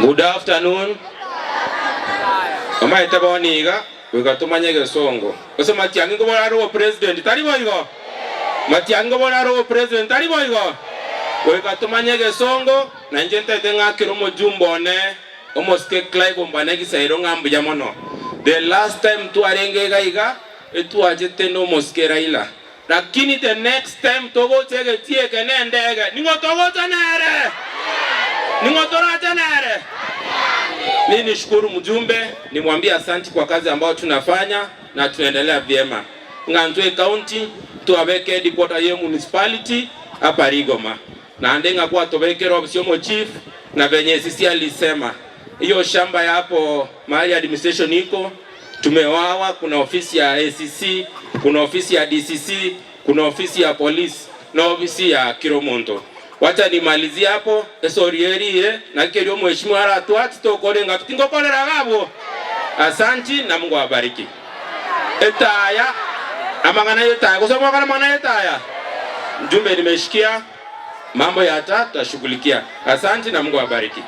Good afternoon. Omanyete bono iga, goika tomanye egesongo. Gose Matiang'i nkobora are obopresident, tari boigo? Matiang'i nkobora are obopresident, tari boigo? Goika tomanye egesongo, na inche ntaete ng'akere omojumbe one, omosike Clive Ombane Gisairo ng'a mbuya mono. The last time twarenge iga iga, etwachete na omosike Raila. Lakini the next time togocha egetii eke nendege, ning'o togocha nere? Ning'o torache nere? Mi nishukuru mjumbe, nimwambie asanti kwa kazi ambayo tunafanya na tunaendelea vyema. Ng'a ntwe ecounty twabeka headquarter ye municipality hapa Rigoma. Naende ng'a kwatobekera ofisi yomochief na venye sisi alisema hiyo shamba ya hapo mahali administration iko tumewawa, kuna ofisi ya ACC, kuna ofisi ya DCC, kuna ofisi ya police na ofisi ya Kiromonto. Wacha nimalizie hapo esori eriire naki keria omweshimiwa aratwati tokore ngaki tingokorera iga abwo. Asanti na Mungu awabariki. Etaya amang'ana y'etaya gose mwakora amang'ana y'etaya? Mjumbe nimeshikia mambo ya taa tutashughulikia. Asanti na Mungu awabariki.